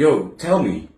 Yo, tell me,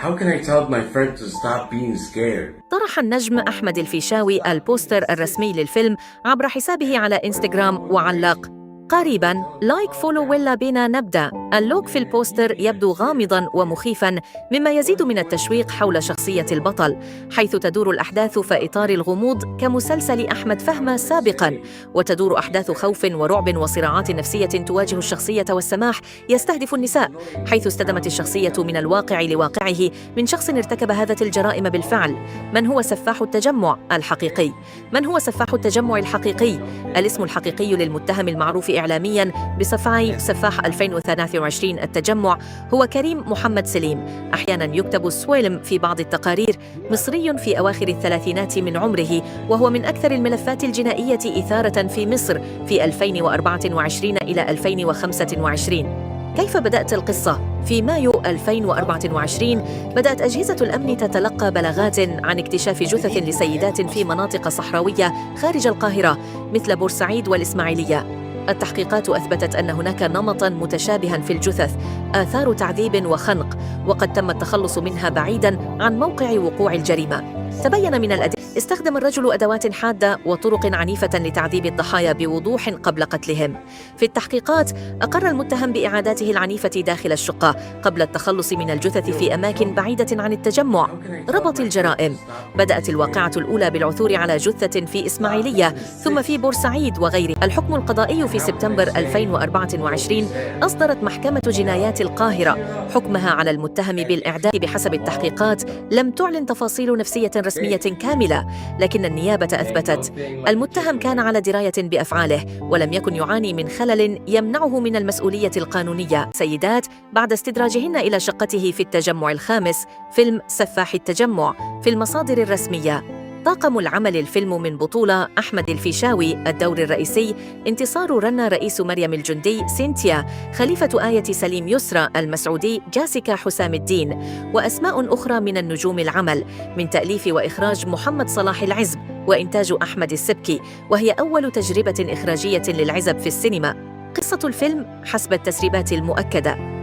how can I tell my friend to stop being scared? طرح النجم أحمد الفيشاوي البوستر الرسمي للفيلم عبر حسابه على إنستغرام وعلق: قريبا، like، follow، ويلا بينا نبدأ. ال look في البوستر يبدو غامضا ومخيفا، مما يزيد من التشويق حول شخصية البطل، حيث تدور الأحداث في إطار الغموض كمسلسل أحمد فهمى سابقا، وتدور أحداث خوف ورعب وصراعات نفسية تواجه الشخصية، والسماح يستهدف النساء، حيث استدمت الشخصية من الواقع لواقعه من شخص ارتكب هذه الجرائم بالفعل. من هو سفاح التجمع الحقيقي؟ من هو سفاح التجمع الحقيقي؟ الاسم الحقيقي للمتهم المعروف إعلاميا بسفاح 2023 التجمع هو كريم محمد سليم، أحيانا يكتب سويلم في بعض التقارير، مصري في أواخر الثلاثينات من عمره، وهو من أكثر الملفات الجنائية إثارة في مصر في 2024 إلى 2025. كيف بدأت القصة؟ في مايو 2024 بدأت أجهزة الأمن تتلقى بلاغات عن اكتشاف جثث لسيدات في مناطق صحراوية خارج القاهرة مثل بورسعيد والإسماعيلية. التحقيقات أثبتت أن هناك نمطا متشابها في الجثث، آثار تعذيب وخنق، وقد تم التخلص منها بعيدا عن موقع وقوع الجريمة. تبين من الأدلة استخدم الرجل أدوات حادة وطرق عنيفة لتعذيب الضحايا بوضوح قبل قتلهم. في التحقيقات أقر المتهم بعاداته العنيفة داخل الشقة قبل التخلص من الجثث في أماكن بعيدة عن التجمع. ربط الجرائم: بدأت الواقعة الأولى بالعثور على جثة في إسماعيلية، ثم في بورسعيد وغيره. الحكم القضائي: في سبتمبر 2024 أصدرت محكمة جنايات القاهرة حكمها على المتهم بالإعدام. بحسب التحقيقات لم تعلن تفاصيل نفسية رسمية كاملة، لكن النيابة أثبتت المتهم كان على دراية بأفعاله ولم يكن يعاني من خلل يمنعه من المسؤولية القانونية. سيدات بعد استدراجهن إلى شقته في التجمع الخامس. فيلم سفاح التجمع في المصادر الرسمية. طاقم العمل: الفيلم من بطولة أحمد الفيشاوي الدور الرئيسي، انتصار رنا رئيس، مريم الجندي سينتيا، خليفة آية سليم، يسرى المسعودي جاسيكا حسام الدين، وأسماء أخرى من النجوم. العمل من تأليف وإخراج محمد صلاح العزب وإنتاج أحمد السبكي، وهي أول تجربة إخراجية للعزب في السينما. قصة الفيلم حسب التسريبات المؤكدة.